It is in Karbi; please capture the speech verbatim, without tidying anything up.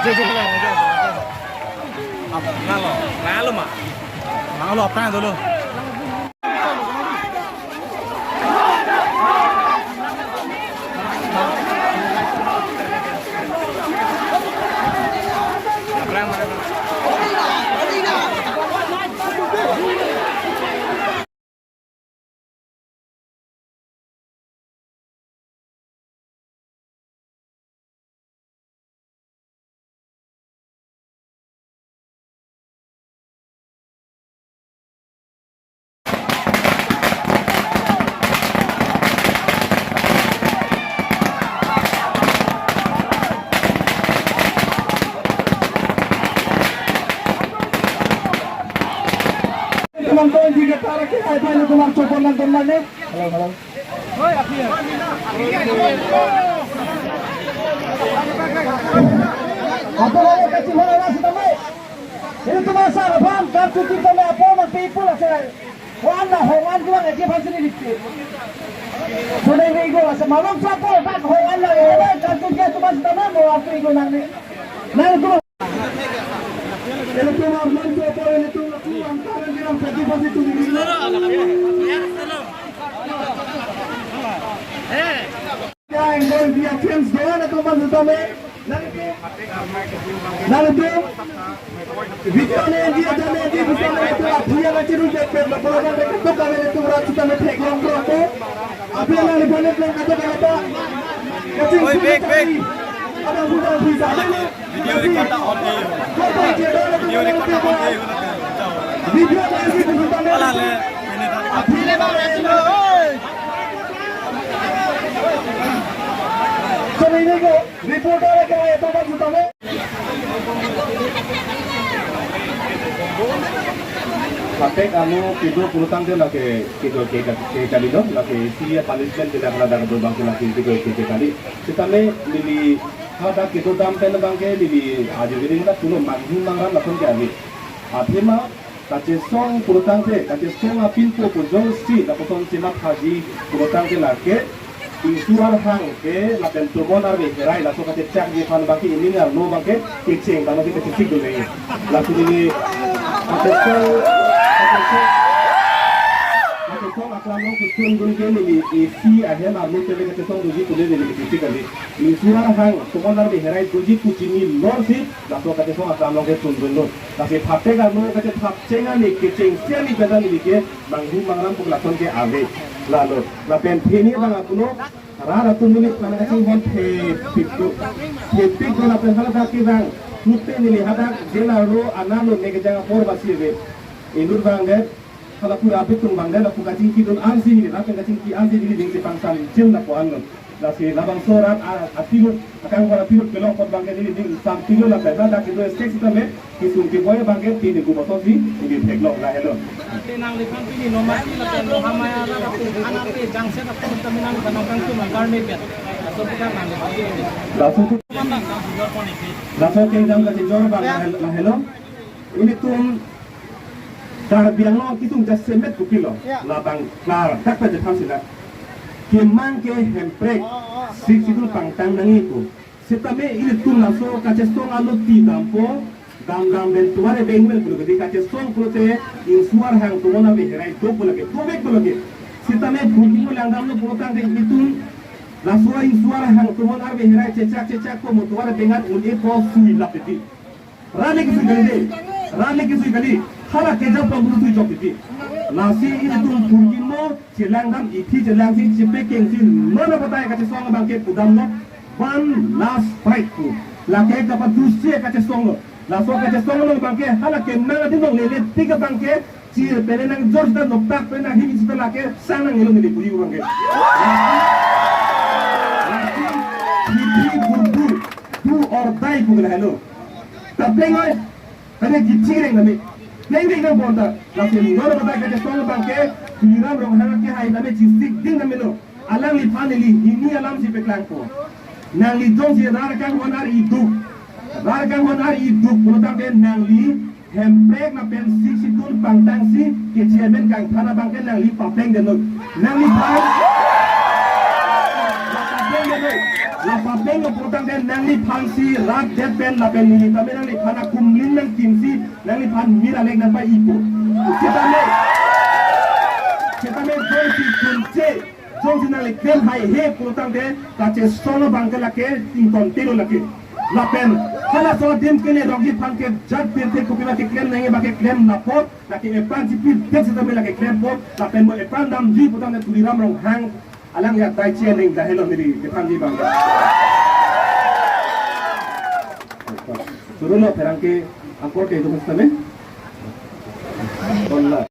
Nalo, nalo ma. Nalo, apa dulu? Teman-teman juga tarik ke, ayo, ayo, teman, coba nonton lagi. Halo, halo. Apo halo kacil halo nasi tame. Ini teman salah paham, kartu kita me apo man people asal. Wan na hongan dua lagi pasti di dikti. Sudah minggu asal malam sapo tak hongan lagi. Kartu kita tu masih tame mau waktu itu nanti. Nanti tu. Ini tu malam tu apa ini tu aku antara dia pagi pasti tu di. Yang gol dia chance dia na kawan sutame. Nanti, nanti video ne dia jane dia bisa ne itu dia na chiru je pe bola na ke to kame tu rat sutame theklong krong ko. Api na ni bane plong kata kata. Kacil. Oi, back, back. Ada budak bisa. Video record tak on air. Video record tak on air. Video lagi tu sutame. Alah le. Api le ba le. Kami ini ko reporter ke aya to bang sutame. Patek anu pido pulutang de lake pido ke ke ke kali do lake si punishment de lake do bang lake pido ke ke kali. Sitame neli hadak kedodam pen bang ke neli ajo gini na pulo manghu mangram lason ke agi. Athema kachesong pulotangte, kachesong apin po pujong si, lapuson si na phaji pulotangte lake, Ingsu Arhang ke, lapen Tomon Arve Herai, laso kachechak ji aphan bang ke, ining arlo bang ke, kecheng, bang ke kachesik dun lagi. Laso ini, kachesong, kachesong, kachesong aklam long kusun dun ke, neli isi ahem arlo ke, kachesong dunji tule, neli kachesik kali. Ingsu Arhang, Tomon Arve Herai, dunji kuchini lor si, laso kachesong aklam long ke sun dun lo. Lasi thapte kamo kachethap cheng ani kecheng si ani pen ta neli ke manghu mangram pu lason ke ave. Lalo, lapen phini bang apulo, rat atum neli kana kachinghon thepik tu. Thepik tu lapen hala dak ke bang, pute neli hadak jela ro analo ne kejang apor basi ave. Inut bang det, hala pura apitung bang det, lapu kachingki dun ansi neli, lapen kachingki ansi neli ding si pangsan jim lapu anlo. Lasi labangso rat a, apilut, akanghon apilut kelong apot bang ke neli ning sam pilo lapen ladak kedo estek sitame, kisung keboi bang ke pini ku boto si, neli theklong lahelo. Nangliphan pini nomasi lapen Lohamaya rat atum, anak pe jangset atum tame nangliphan nangkangtum agar ne pet. Laso bukan nangliphan. Laso tu, laso kejang kachijor bang lahel-, lahelo. Ilitum Karbi Anglong kisung jasemet kopilo. Ya. Labang klardak pajaphan sila. Kemang ke Hemprek, oh, oh, Sixth Schedule pangtang nangji pu. Sitame ilitum laso kachesong alo ti dampo, dam dam pen tovar ebeng vel pulo ke di kachesong pulote Ingsu Arhang Tomon Arve Herai do pulo ke, do vek pulo ke. Sitame phurkimo langdamlo pulotangte ilitum laso Ingsu Arhang Tomon Arve Herai chechak chechak ko mo tovar ebeng an un-e po sui lap titi. Rale kisui kali de. Rale kisui kali. Hala keja pon bulu tui chok titi. Lasi ilitum phurkimo chelangdam ithi chelangsi chepekengsi non abatai kachesong bang ke pudamlo. One last fight pu. Lake kapatusi kachesonglo. Laso kachesonglo bang ke hala kemang atum longle le tik bang ke chir pene nangjor sita noktak pene nanghi sita lake sang nangjelo neli puji bang ke. Lasi, lasi, ithi bulbul, do or die pu lahelo. Ta pleng oi, kami kichireng kami. Pleng ding nang bonta. Lasi non abatai kachesong bang ke, Tuliram Ronghang kehai tame chisik ding tame lo. Alangliphan neli hini alam si peklangpo. Nangli jongsi rat akanghon ar-i duk. Rat akanghon ar-i duk pulotangte nangli Hemprek lapen Sixth Schedule pangtangsi ke chairman kangthana bang ke nangli papeng deno. Nangliphan papeng deno. Lapen pen lo pulotangte nangliphan si rat det pen lapen neli tame nangliphan akumlin nangkimsi nangliphan mir alek nangpai-ipo. Setame, setame jongsi kunche, jongsi nangli klem haihe pulotangte kachesong abang ke lake ingtontelo lake. Lapen halaso adim kele rokji aphan ke jat pirthe kopi abang keklem nangji abang keklem apot, lake epran chipi det setame lake klempo, lapen mo epran damji pulotangte Tuliram Ronghang alang ya daichi aning dahelo neli kethanji abang. Surulo pherangke angkor ke itu mustame. Tollo.